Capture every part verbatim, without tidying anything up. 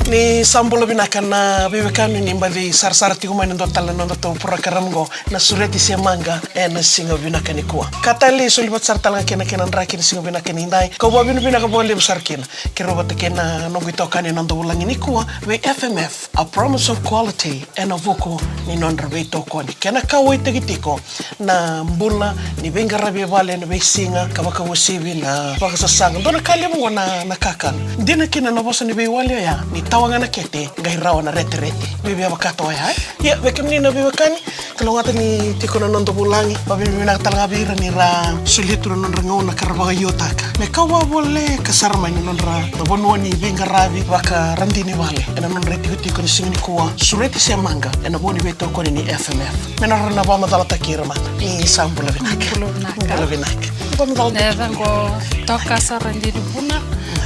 Ni sa bula vinaka na veiwekani, ni baci sarasara tiko mai na dua tale na nodatou porokaramu qo, na Sureti se Maqa, ena siga vinaka nikua. Ka talei soli vata sara tale ga kei na kena draki ena siga vinaka nidai. Kau vakavinavinaka vakalevu sara kina. Keirau vata kei na noqu itokani na noda vulagi nikua vei F M F, a promise of quality, ena vuku ni nodra veitokoni. Kena kauwaitaki tiko na bula ni veiqaravi e vale ena veisiga, ka vakauasivi na vakasasaga. Dua na ka levu qo na, na kakana. Dina kina na vosa ni veiwali oya, ni tawa ga na kete, qai rawa na reterete. Via vaka toka oya, e? Ia, vei kemuni na veiwekani, kalougata ni tiko na noda vulagi, vakavinavinaka tale ga vei ira ni ra solia tu na nodra gauna ka ra vakaiotaka me kauwai voleka sara mai na nodra vanua ni veiqaravi vakaradini vale. Ena nodra itikotiko ni siga nikua, Sureti se Maqa, ena vuku ni veitokoni ni F M F. Me na rawa na vakamacalataki ira mada. Ni sa bula vinaka. Bula vinaka. Bula vinaka. Vakamacalataki. Na yacaqu o Toka Sara Dini Vuna.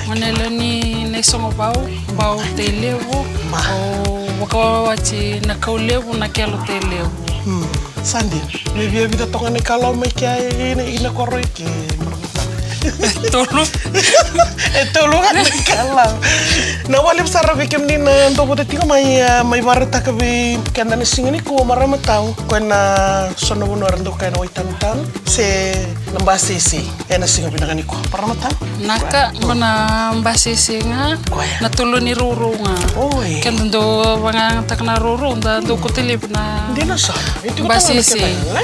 Gone lewe ni Naisogovau, Bau Tailevu. Ma. O vakawati na Kaulevu, na Kelo Tailevu. Hmm. Sa dina. Me via vica toka na ikalawa mai kea i na, i na koro i ke. E tolu. E tolu ga na ikalawa. Na wale sara vei kemuni na dou vata tiko mai, ah, mai vakaraitaka vei keda na siga nikua, marama tau. Ko na so na vanua era dau kaya na waitanutanu se na basese ena siga vinaka nikua, marama tau. Naka, qo na basese ga, na tolu ni rourou ga. Oi. Keda dau vakayagataka na rourou, da dau kauta laivi na dina sa. Basese.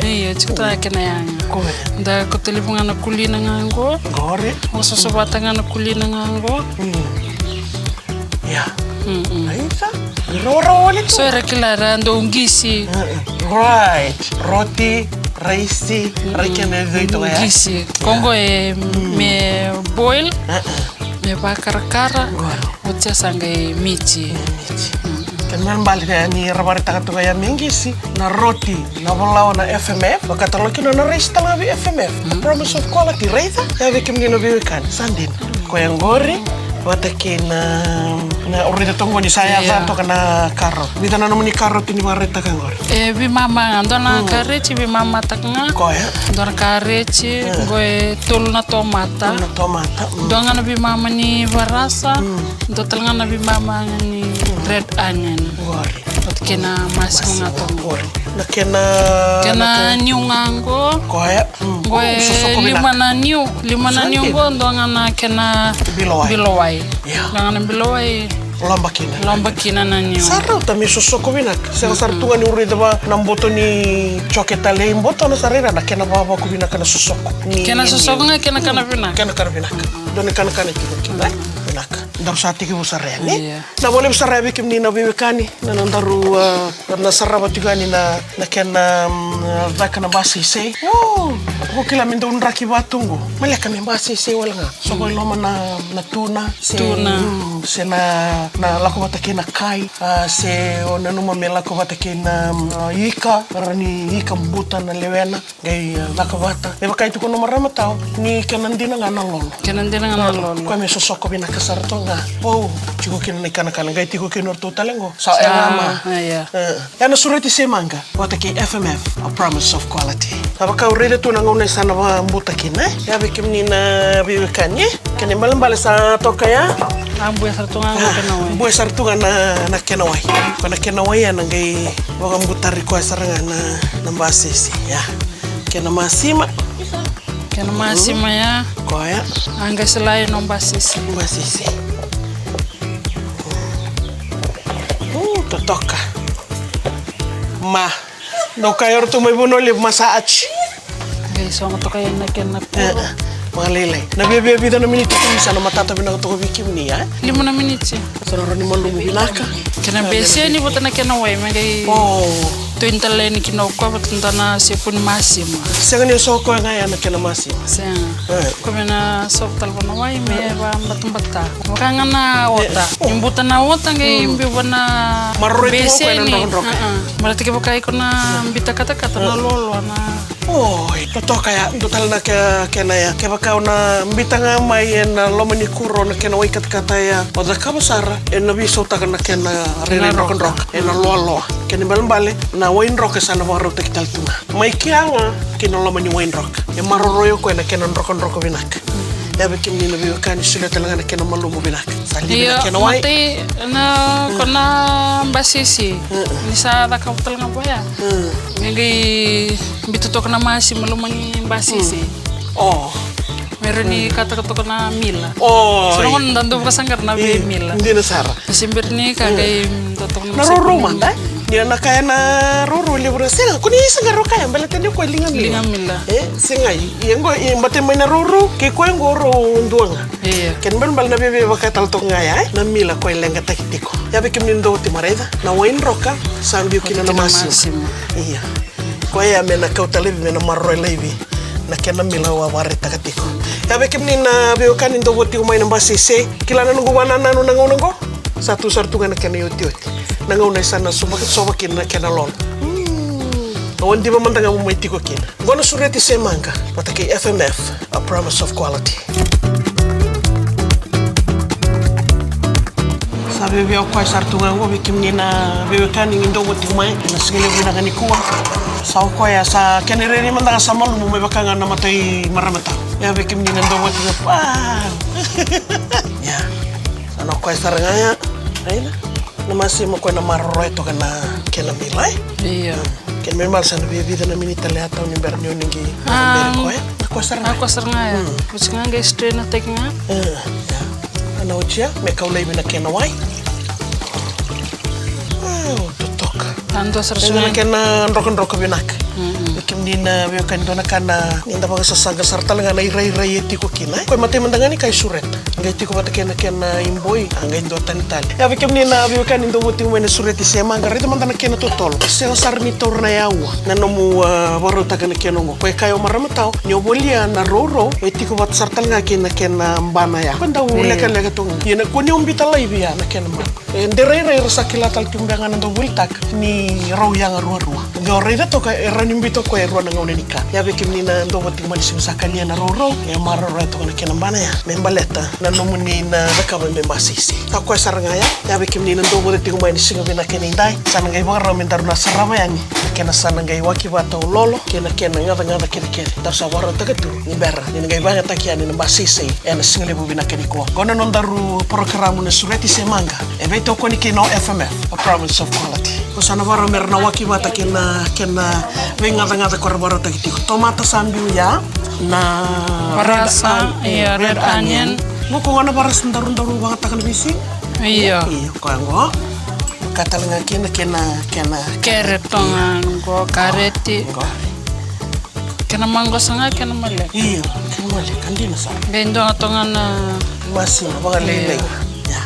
Io, tiko tale kena yaga. Da kauta laivi ga na kulina ga qo. Qori. Qo sosovata ga na kulina ga qo. Mm. Ia. Mm-mm. Aita. Roro wale tu. So era kila era dau qisi. Mm-mm. Right. Roti, raisi, rai kena e dui toka ya. Qisi. Ko qo e me boil. Mm-mm. Me vakarakara. Qori. Oti ya sa qai miti. Miti. Mm-mm. Kena ibalebale ni ra vakaraitaka toka ya me qisi na roti. Na vola o na F M F, vakatale kina na raisi tale ga vei F M F. Mm. Promise of quality, raica. Ia vei kemuni na veiwekani, sa dina. Koya qori, vata kei na, na o raica toka qo ni sa yaco toka na karoti. Vica na nomuni karoti ni vakaraitaka qori? E veimama ga, dua na kareti veimama taka ga. Koya. Dua na kareti, qo e tolu na tomata. Tolu na tomata. Mm. Dua ga na veimama ni varasa. Mm. Dua tale ga na veimama ga ni red onion. Qori. Vata kei na masima ga toka qori. Na kena, kena niu ga qo. Koya. Mm. Qo e lima na niu, lima na niu qo, dua ga na kena bilowai. Bilowai. Ia. Dua ga na bilowai. Loba kina. Loba kina na niu. Sa rauta me sosoko vinaka. Sega sara tu ga ni uri cava na boto ni joke talei, boto na sara ira na kena vavaku vinaka na sosoko. Ni kena sosoko ga kena kana vinaka. Kena kana vinaka. Dua na kana kana kina kina. Vinaka. Daru sa tekivu sara yani. Ia. Na valevu sara ya vei kemuni na veiwekani, na, na daru, ah, na sarava tiko yani na, na kena, mm, caka na basese. O, ko kila me dau draki vatu qo. Maleka me basese wale ga. So ko i loma na, na tuna, se, tuna. Mm, se na, na lako vata kei na kai, ah, se o nanuma me lako vata kei na, mm, ah, ika, ra ni ika buta na lewena. Qai, eh, caka vata. E vaka e tukuna o marama tau ni kena dina ga na lolo. Kena dina ga na lolo. Koya me sosoko vinaka sara toka ga. Pou tiko kina na ikanakana, qai tiko kina o ratou tale qo. Sa e mama. Ia. Eh, e na Sureti se Maqa vata kei F M F, a promise of quality. Sa vaka au raica tu na gauna e sa na vabuta kina, e? Ia vei kemuni na veiwekani, e? Kena ibalebale sa toka ya. A buya sara tu ga na kena wai. Buya sara tu ga na, na kena wai. Ko na kena wai ya na qai vakabutari koya sara ga na, na basese ya. Kena masima. Kena masima ya. Koya. A qai salai na basese. Basese. Uh, totoka. Ma. Dou kaya o ratou mai Vanua Levu, massage. Qai sogo toka ya na kena kuro. Eh, eh. Vakalailai. Na viavia vica na miniti tu, sa na matata vinaka toka vei kemuni, e? Lima na miniti. Sa na rawa ni malumu vinaka. Kena beseni vata na kena wai, me qai, o, toini tale yani kina o koya vata na dua na sepuni masima. Sega ni so koya ga ya na kena masima. Sega. Eh. Koya me na sova tale vua na wai me vabatabata. Vaka ga na ota. Eh, o. Ni buta na ota qai biu vua na beseni. Maroroi tu ga o koya na drokadroka. Maroroi tu ga vaka iko na bita katakata na loaloa na. Oi, totoka ya, dua tale na ke-, kena ya. Kevaka o na bita ga mai e na loma ni kuro na kena wai katakata ya, o cakava sara, e na veisautaka na kena rairai drokadroka, e na loaloa. Kena ibalebale na wai droka e sa na vakarautaki tale tu ga. Mai kea ga ki na loma ni wai droka. E maroroi o koya na kena drokadroka vinaka. Ia vei kemuni na veiwekani, solia tale ga na kena malumu vinaka. Sa livi na kena wai. Matai na ko na basisi. Ni sa cakava tale ga vaya. Me qai biuta toka na masima loma ni basisi. O. Me rawa ni kataka toka na mila. O. So na gauna da dau vakasaqara na veimila. Dina sara. Ni se bera ni ka qai dau toka na rourou mada. Ni na kaya na rourou levu ra sega. Ko ni sega ro kaya baleta ni ko liga mila. Liga mila. E sega i qo i bate mai na rourou kei koya qo rou dua ga. Ia. Kena ibalebale na veve vakatala toka ga ya e na mila ko e leqataki tiko. Ia vei kemuni dou oti mai raica na wai droka sa biu kina na masima. Ia. Koya me na kauta laivi me na maroroya laivi na kena mila au a vakaraitaka tiko. Ia vei kemuni na veiwekani dou vo tiko mai na basisi, kila na noqu vanananu na gauna oqo. Sa tu sara tu ga na kena iotioti na gauna e sa na sova kina na kena lolo. Au a diva mada ga mo mai tiko kina. Oqo na sureti se maqa vata kei F M F, a promise of quality. Sa veve o koya sara tu ga oqo vei kemuni na veiwekani ni dou vo tiko mai ena siga levu vinaka nikua. Sa o koya sa kena irairai mada ga sa malumu me vaka ga na matai marama tau. Ia vei kemuni na dou vo tiko mai. Ia. Sa na o koya sara ga ya. Aina. Na masima koya na maroroya toka na kena mila e. Ia. Kena mila sa na viavica na minita le a tau ni bera ni o ni qai beri koya. Na koya sara ga ya. Oti ga qai strain-taki ga. Ana otia me kau laivi na kena wai. Totoka. Tadua sara sara na kena drokadroka vinaka. Vei kemuni na veiwekani dua na ka na ni da vakasasaqa sara tale ga na irairai e tiko kina e koya matai mada ga ni ka e sureta. Qai tiko vata kei na kena iboi a qai dua tani tale. Ia vei kemuni na veiwekani dou vo tiko mai na sureti se maqa raica mada na kena totolo. Sega sara ni taura na yaua na nomu vakarautaka na kena oqo. Koya e kaya o marama tau ni o volia na rourou e tiko vata sara tale ga kei na kena bana ya. Koya dau lekaleka toka ga ia na ko ni o biuta laivi ya na kena bana. E de rairai era sa kila tale tiko beka ga na dau volitaka ni rau yaga ruarua. Qai o raica toka e rawa ni biuta o koya e rua na gauna ni ka. Ia vei kemuni na dou vo tiko mai ni siga sa kalia na rourou e maroroya toka na kena bana ya me baleta na nomuni na cakava me basisi. Sa koya sara ga ya. Ia vei kemuni na dou vo tiko mai ni siga vinaka ni dai sa na qai vakarau me daru na sarava yani kei na sa na qai waki vata o lolo kei na kena gacagaca kecekece daru sa vakarautaka tu ni bera ni na qai vakayagataki yani na basisi. Ena siga levu vinaka nikua oqo na nodaru porokaramu na sureti se maqa e veitokoni kina o F M F, a promise of quality. Ko sa na vakarau me ra na waki vata kei na kena veigacagaca ko ra vakarautaki tiko. Tomata sa biu ya na varasa, red onion. Qo ko gona varasa daru daru vagataka na veisiga. Ia. Ia koya qo. Ka tale ga kina kena kena kere toga qo kareti. Kena maqosa ga kena maleka. Io, kena maleka dina sara. Qai dua ga toga na masima vakalailai. Ia.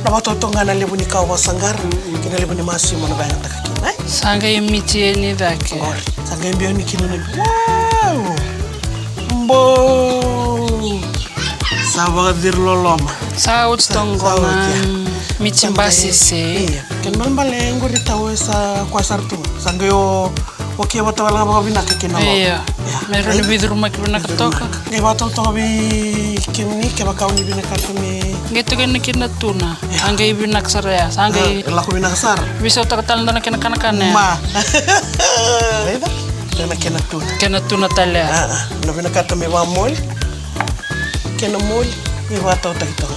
Na vakatautoga na levu ni kawa vakasaqara kei na levu ni masima na vakayagataka kina e. Sa qai miti yani cake. Sa qai biau ni kina na. Wow. Bo. Sa vakaciri loloma. Sa oti toga na miti basisi. Ia. Kena balebale qori tau e sa koya sara tu ga sa qai o. Oke, vata wale ga vakavinaka kina lolo. Ia. Me rawa ni veicurumaki vinaka toka. Qai vakatau toka vei kemuni kevaka o ni vinakata me. Qai toka na kena tuna. A qai vinaka sara ya. Sa qai lako vinaka sara. Veisautaka tale dua na kena kanakana ya. Ma. Raica. Dua na kena tuna. Kena tuna tale ya. Na vinakata me vakamoli. Kena moli. Me vakatautaki toka.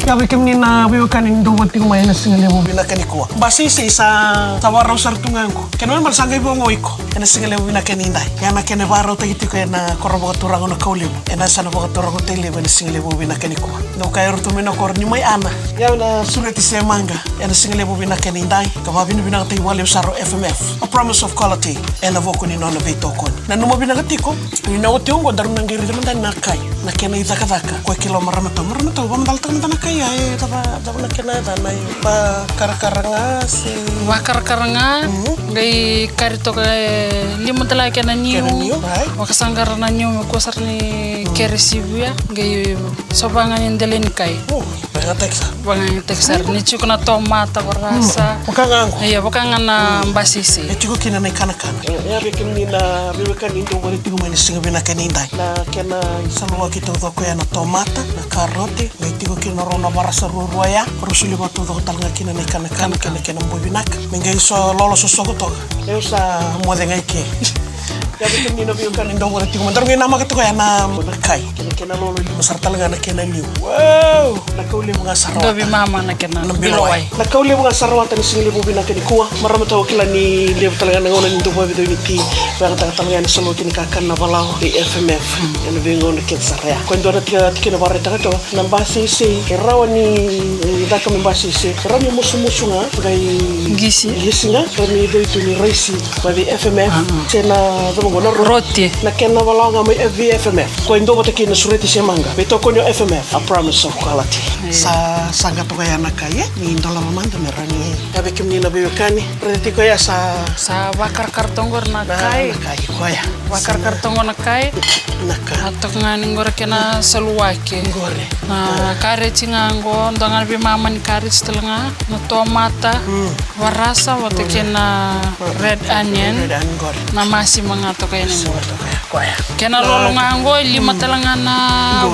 Ia vei kemuni na veiwekani ni dou vata tiko mai ena siga levu vinaka nikua. Basisi sa sa vakarau sara tu ga qo. Kena ibalebale sa qai vo ga o iko ena siga levu vinaka ni dai. Ia na kena vakarautaki tiko ena koro vakaturaga na Kaulevu. Ena yasana vakaturaga o Tailevu ena siga levu vinaka nikua. Dou kaya ratou mai na koro ni mai ana. Ia na sureti se maqa. Ena siga levu vinaka ni dai, ka vakavinavinakataki vakalevu sara o F M F, a promise of quality, ena vuku ni nona veitokoni. Nanuma vinaka tiko, ni na oti oqo daru na qai raica mada na kai, na kena icakacaka, koya kila o marama tau, marama tau, vakamacalataka mada na kai, a e cava, cava na kena yacana, e vakarakara ga se. Vakarakara ga, qai kari toka e lima tale ga kena niu, vakasaqara na niu me kua sara ni kere sivia, qai sova ga ni dela ni kai. Vakayagataki sara. Vakayagataki sara. Ni tiko na tomata, varasa. Vaka ga qo. Ia, vaka ga na basisi. E tiko kina na ikanakana. Ia, vei kemuni na veiwekani dou vata tiko mai na siga vinaka ni dai. Na kena isaluwaki taucoko ya na tomata, na karoti, qai tiko kina na rau na Varasa ruarua ya, rau solia vakataucoko tale ga kina na ikanakana kei na kena boi vinaka. Me qai so lolo sosoko toka. Eu sa moce ga i ke. Ia vei kemuni na veiwekani dau vata tiko mai, daru qai namaka toka ya na kai. Kena, kena lolo lima sara tale ga na kena liu. Wow! Na kau levu ga sa rawata. Dua veimama na kena bilo wai. Na kau levu ga sa rawata ni siga levu vinaka nikua. Marama tau, kila ni levu tale ga na gauna ni dau vakaveicau ni ti. Vakayagataka tale ga na salua kei na kakana na valagi vei F M F. Ena veigauna kece sara ya. Ko e dua na tika, tikina vakaraitaka toka. Na baseisei, e rawa ni, e, caka me baseisei, e rawa ni musumusu ga, qai qisi, qisi ga, rawa ni dau tu ni raisi, mai vei F M F, se na cava qo, na ro-, roti. Na kena valagi ga mai vei F M F. Ko e dua vata kei na Sureti Semaga, veitokoni o F M F, a promise of quality. Sa, sa qai toka ya na kai, e, ni dolava mada me rawa ni, e, vei kemuni na veiwekani, raica tiko ya sa, sa vakarakara toka qori na kai. Na kai, koya. Vakarakara toka qo na kai. Na ka. Na toka ga ni qori kena saluwaki. Qori. Na kareti ga qo, dua ga na veimama ni kareti tale ga. Na tomata, varasa, vata kei na red onion. Red onion qori. Na masima ga toka yani qori. Masima toka ya, koya. Kena lolo ga qo, lima tale ga na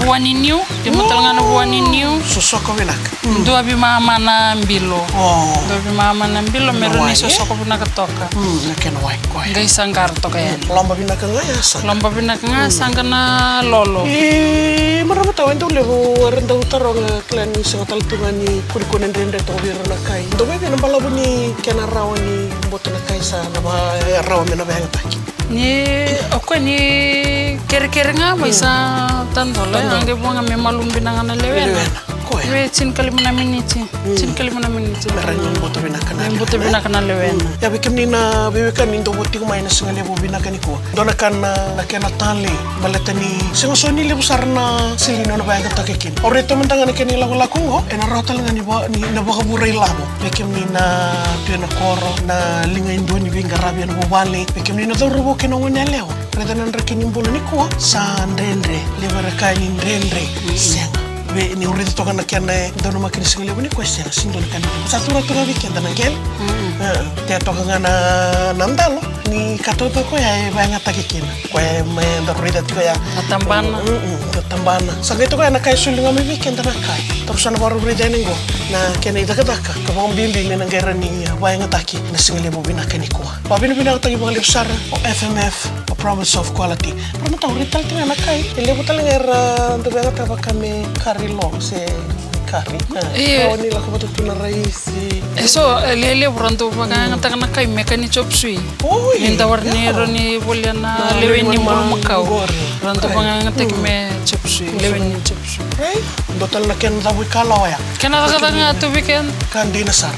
vua ni niu. Lima tale ga na vua ni niu. Sosoko vinaka. Dua veimama na bilo. Dua veimama na bilo, me rawa ni sosoko vinaka toka. Na kena wai, koya. Qai saqara toka yani. Loba vinaka ga ya sa. Loba vinaka ga, saqa na lolo. E, marama tau, e dau levu era dau taroga, kila ni sega tale tu ga ni kulikuli dredre toka vei ira na kai. Dau vei na balavu ni kena rawa ni boto na kai sa na va, e, rawa me na vakayagataki. Ni, o koya ni kerekere ga mai sa tadola, e, a qai vua ga me malumu vinaka na lewena. Lewena, koya. Vei tinikalima na miniti. Tinikalima na miniti. Me rawa ni buta vinaka na lewena. Me buta vinaka na lewena. Ia vei kemuni na veiwekani dou vata tiko mai ena siga levu vinaka nikua. Dua na ka na, na kena talei, baleta ni sega soti ni levu sara na sili ni o na vakayagataki kina. Au raica mada ga na kena ilakolako oqo, ena rawa tale ga ni va, ni na vakavure ilavo. Vei kemuni na tu ena koro, na liga e dua ni veiqaravi ena vuvale, vei kemuni na cauravou kei na goneyalewa. Raica na draki ni bula nikua, sa dredre, levu era kaya ni dredre, sega. Vei, niu raica toka na kena e donumaki ni siga levu nikua, sega, sega ni dua na ka ni levu. Sa tu rawa toka vei keda na qele. Tea toka ga na, na dalo, ni ka taucoko ya e vakayagataki kina. Koya e mai daru raica tiko ya. Na tabana. Mm, mm, na tabana. Sa qai toka ya na ka e soli ga mai vei keda na kai. Daru sa na vakarau raica yani qo. Na kena icakacaka, ka vakabibi me na qai rawa ni, a, vakayagataki na siga levu vinaka nikua. Vakavinavinakataki vakalevu sara o F M F, a promise of quality. Ra matau rai tale tiko ga na kai, e levu tale ga era dau vakayagataka vaka me kari lo, se kari. Io. Rawa ni lako vata tu na raisi. E so, e levu ra dau vakayagataka na kai me ka ni chop suey. Oi, ni da wara ni, io, rawa ni volia na lewe ni bulumakau. Qori. Ra dau vakayagataki me chop suey, lewe ni chop suey. Right? Dua tale na kena cavu ikalawa ya. Kena cakacaka ga tu vei keda. Ka dina sara.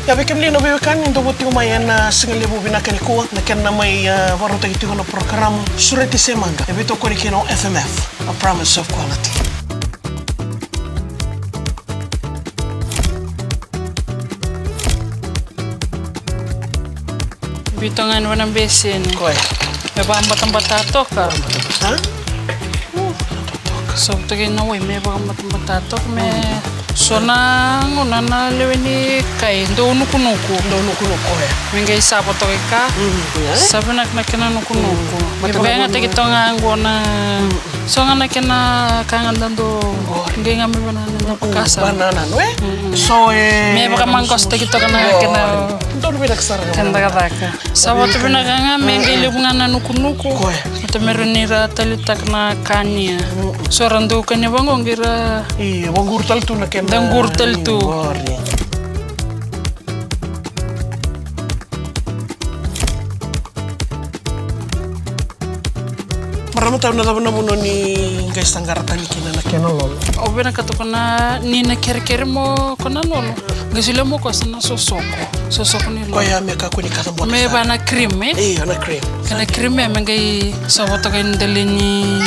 Ia vei kemuni na veiwekani dou vata tiko mai ena siga levu vinaka nikua, na kena mai, a, vakarautaki tiko na porokaramu Sureti Semaga, e veitokoni kina o F M F, a promise of quality. Biu toka ga yani vua na beseni. Koya. Me vakabatabata toka. Vakabatabata. Sobu toka na wai me vakabatabata toka me so na gauna na lewe ni kai dau nukunuku. Dau nukunuku, koya. Me qai sava toka i ka. Sa vinaka na kena nukunuku. Me vakayagataki toka ga qo na So ga na kena ka ga da dau qai ga mai vanua na vakasama. Vanua na, e? So e me vakamaqosotaki toka na kena. Donu vinaka sara ga. Kena cakacaka. Sa vata vinaka ga me qai levu ga na nukunuku. Koya. Vata me rawa ni ra taleitaka na kania. So ra dau kania vaqo qai ra. Io, vaquru tale tu na kena. Da quru tale tu. Marama tau, na cava na vanua ni qai saqara tani kina na kena lolo? Au vinakata ko na ni na kerekere mo ko na lolo. Qai solia mo ko sa na sosoko. Sosoko ni lolo. Koya me kakua ni kaca bota. Me va na cream, e? Io, na cream. Kena cream e me qai sova toka i dela ni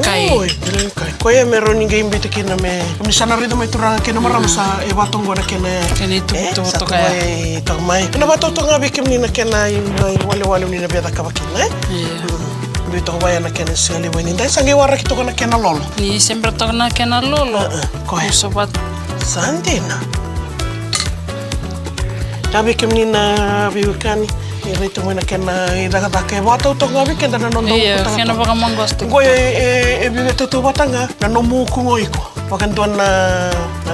kai. Oi, dela ni kai. Koya me rawa ni qai biuta kina me. Ni sa na raica mai turaga kei na marama sa e vatoqo na kena. Kena ituvatuva toka ya. E toka mai. Na vatautoka ga vei kemuni na kena i, i walewale ni na via cakava kina, e? Io. Biu toka vaya na kena siga levu ni dai sa qai waraki toka na kena lolo. Ni sebera toka na kena lolo. Koya. Sa dina. Ia vei kemuni na veiwekani, ni raica mai na kena icakacaka e vakatautauvata ga vei keda na noda uku tagata. Io, kena vakamaqosa. Qo e, e, e via tautauvata ga na nomu uku qo iko. Vakadua na,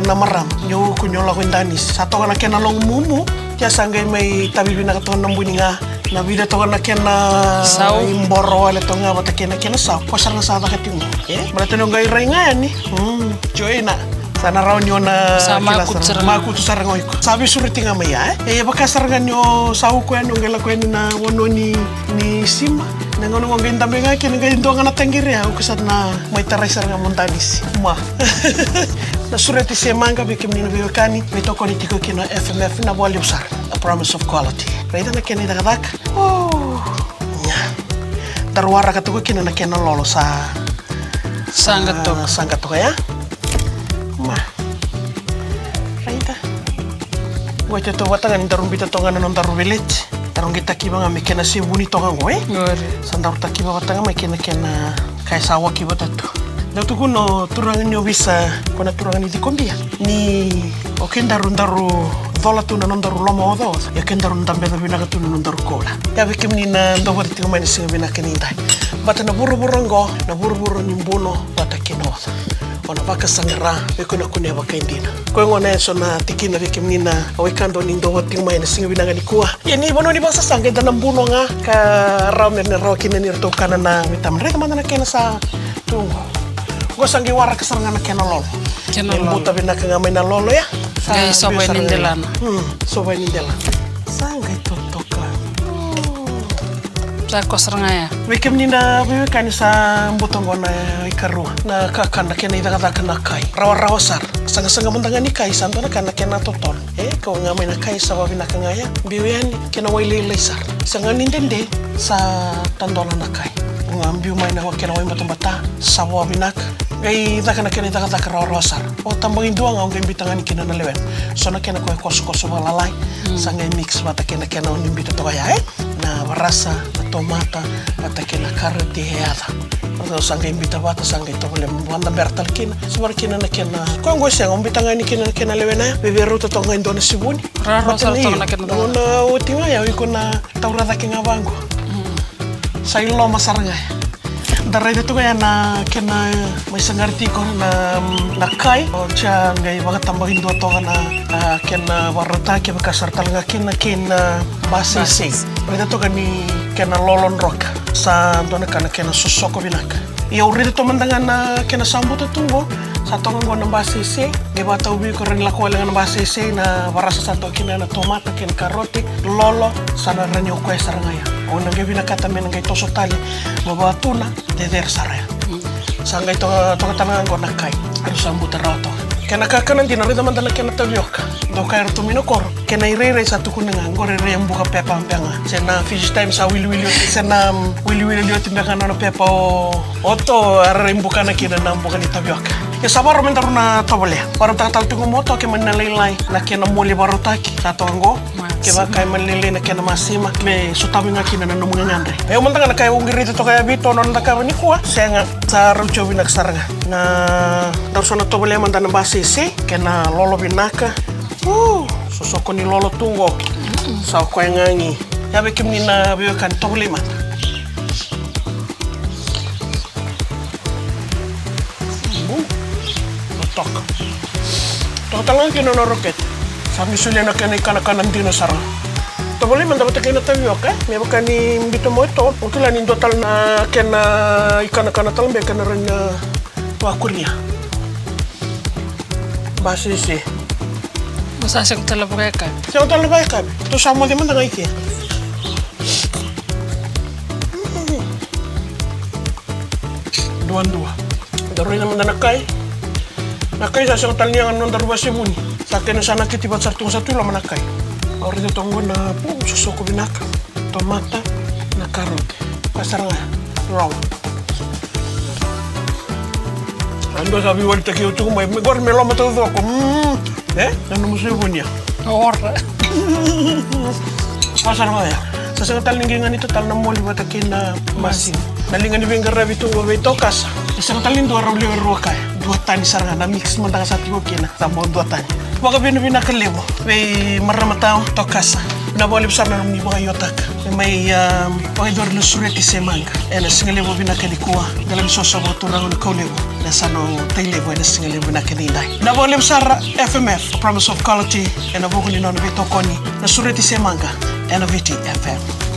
na marama. Ni o uku ni o lako i danisi. Sa toka na kena logo mumu. Tia sa qai mai tavi vinaka toka na buni ga. Na vica toka na kena sau. Iboro wale toka ga vata kei na kena sau. Ko sara ga sa caka tiko. E? Baleta ni o qai rai ga yani. Mm. Joina. Sa na rawa ni o na sa kila makutu sara. Sara ga. Makutu sara ga o iko. Sa veisureti ga mai ya, e? E vaka sara ga ni o sa uku yani o qai lako yani na vanua ni, ni sima. Na gauna o qai dabe ga kina qai dua ga na taqiri ya, o iko sa na mai tarai sara ga mo danisi. Ma. Na sureti se maqa vei kemuni na veiwekani, veitokoni tiko kina F M F na vua levu sara. A promise of quality. Raica na kena icakacaka. Oh. Nya. Daru waraka toka kina na kena lolo sa saqa toka. Saqa toka ya. Ma. Raica. Qo e totoka vata ga ni daru bita toka ga na nodaru veleti. Daru qai takiva ga me kena sevuni toka qo, e? Qori. Sa daru takiva vata ga mai kena kena kai sa waki vata tu. Dau tukuna o turaga ni ovisa, ko na turaga ni cikobia. Ni o kedaru daru cola tu na nodaru lomaocaoca, ia kedaru dabeca vinaka tu na nodaru koula. Ia vei kemuni na dau vata tiko mai na siga vinaka ni dai. Vata na vuravura oqo, na vuravura ni buno vata kei na oca. O na vakasaqara, vei ko na kunea vakaidina. Koya gona e so na tikina vei kemuni na wekada ni dau vata tiko mai na siga vinaka nikua. Ia ni vanua ni vakasasaqa eda na buno ga ka rawa me na rawa kina ni ratou kana na veitamani. Raica mada na kena sa tu qo. Qo sa qai waraka sara ga na kena lolo. Kena lolo. Buta vinaka ga mai na lolo ya. Sa qai sova ni delana. Hmm, sova ni delana. Sa qai totoka. Sa ko sara ga ya. Vei kemuni na veiwekani sa buta qo na ikarua. Na kakana kena icakacaka na kai. Rawarawa sara. Saqasaqa mada ga ni kai sa dua na ka na kena totolo. E, kau ga mai na kai sa vavinaka ga ya. Biu yani, kena wai lailai sara. Sa ga ni dede, sa tadola na kai. Ga biu mai na kena wai batabata, sa vavinaka. Qai caka na kena icakacaka rawarawa sara. O tabagi dua ga, o qai bita ga ni kina na lewena. So na kena koya kosokoso valalai. Sa qai mix vata kena kena o ni bita toka ya, e? Na varasa, na tomata, vata kei na karoti e yaca. Sa qai bita vata, sa qai tovolea mo vada bera tale kina. Sa vara kina na kena. Koya qo sega, o bita ga ni kina na kena lewena ya. Veve rauta toka ga e dua na sivuni. Raro sara toka na kena. Na oti ga ya, o iko na taura cake ga vaqo. Sa i loma sara ga ya. Da raica toka ya na kena mai sagari tiko na, na kai. O tia qai vakatabaki dua toka na, a, kena varautaki, vaka sara tale ga kina kei na baseisei. Raica toka ni kena lolo droka. Sa dua na ka na kena sosoko vinaka. Ia au raica toka mada ga na kena sa buta tu qo. Sa toka qo na baseisei. Qai vakatauvi iko, rawa ni lako wale ga na baseisei, na varasa sa toka kina, na tomata kei na karoti, lolo, sa na rawa ni o koya sara ga ya. O na qai vinakata me na qai toso tale, mo vakatuna, cecere sara ya. Sa qai toka, toka tale ga qo na kai. Au sa buta rawa toka. Kena kakana dina, raica mada na kena tavioka. Dau kaya ratou mai na koro. Kena irairai sa tukuna ga, qori rai e buka pepa beka ga. Se na Fiji Times sa wiliwili oti, se na, mm, wiliwili oti beka ga na nona pepa o, o to, era rai bukana kina na buka ni tavioka. Ia sa varau me daru na tovolea. Varautaka tale tiko mo to, ke mani na lailai, na kena moli varautaki. Sa toka qo, kevaka e mani lailai na kena masima, me sotavi ga kina na nomu gagadre. Ia mada ga na ka e uqiriti toka ya Vito, nona cakava nikua, sega, sa rau tio vinaka sara ga. Na, daru sa na tovolea mada na baseisei, kena lolo vinaka. U, sosoko ni lolo tu qo. Sa o koya ga gi. Ia vei kemuni na veiwekani, tovolei mada. U, toka. Toka tale ga kina na rokete. Sa qai solia na kena ikanakana dina sara. Tovolei mada vata kei na tavioka, e? Me vaka ni biuta mai o to. O kila ni dua tale na kena ikanakana tale beka na rawa ni na vakuria. Baseisei. O sa sega tale vakayakavi. Sega tale vakayakavi. Tou sa moce mada ga i ke. Duadua. Daru raica mada na kai. Na kai sa sega tale ni yaga na nodaru vasevuni. Sa kena sa nakiti vata sara tu ga sa tu i loma na kai. Au raica toka qo na pu, sosoko vinaka. Tomata, na karoti. Ka sara ga. Rawa. A dua sa veiwalitaki au tiko mai. Me qori me loma taucoko. Mm. E? Na nomu sui vunia. Ora. Ka sara ga ya. Sa sega tale ni qai ganita tale na moli vata kei na masima. Na liga ni veiqaravi tu qo vei Tokasa. Sa sega tale ni dua rau lewe rua kaya. Dua tani sara ga na mix mada ga sa tiko kina. Sa bau dua tani. Vakavinavinaka levu vei marama tau Tokasa. Vinaka vakalevu sara na nomuni vakaiotaka. Me mai, ah, vakayacori na Sureti se Maqa ena sigalevu vinaka nikua. Dela ni soso vakaturaga ni Kaulevu na yasana o Tailevu ena sigalevu vinaka nidai. Na vakalevu sara F M F, promise of quality, ena vuku ni nona veitokoni na Sureti se Maqa ena Viti F M.